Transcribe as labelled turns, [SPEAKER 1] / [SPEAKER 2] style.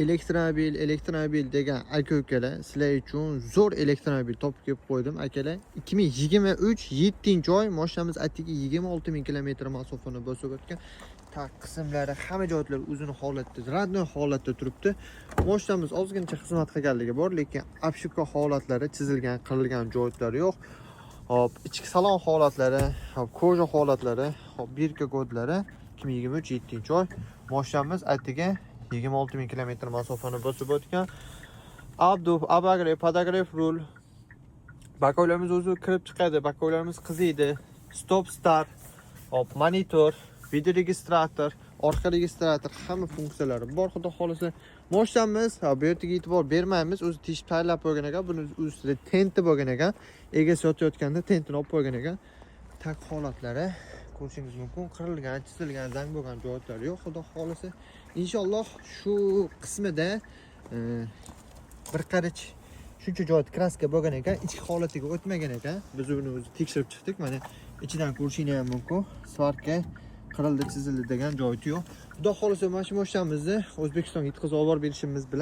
[SPEAKER 1] Elektromobil, elektromobil degan aka ukalar, sizlar uchun zo'r elektromobil topib kelib qo'ydim, akalar. 2023, 7 oy, mashinamiz atigi 26 ming kilometr masofani bosib o'tgan. Tag qismlari, hamma joylar o'zini holatda, родной holatda turibdi. Mashinamiz ozgincha xizmat qilganligi bor, lekin обшивка holatlari chizilgan, qirilgan joylari yo'q. Hop, ichki salon holatlari, hop, кожа holatlari, hop, бирка kodlari 2023, 7 oy. Mashinamiz atigi 26 ming kilometr masofani bosib o'tgan. Обдув, обогрев, подогрев rul. Боковой larimiz o'zi kirib chiqadi, боковой larimiz qiziydi. Stop start, hop, monitor, video registrator, orqa registrator, hamma funksiyalari bor, xudo xohlasa. Mashinamiz, ha, bu yerga e'tibor bermaymiz, o'zi teshib tayyorlab qo'ygan ekan, buni ustida tenti bo'lgan ekan. Egasi yotayotganda tentini olib qo'ygan ekan. Tag holatlari ko'rishingiz mumkin, qirilgan, chizilgan, zang bo'lgan joylari yo'q, xudo xohlasa. Inshaalloh, shu qismida bir qarich shuncha joy краска bo'lgan ekan, ichki holatiga o'tmagan ekan. Biz uni o'zi tekshirib chiqdik. Mana, ichidan ko'rishinglar ham mumkin. Сварка, qirildi, chizildi degan joyi yo'q. Xudo xohlasa, mana shu mashinamizni O'zbekistonga yetkazib olib borib berishimiz bilan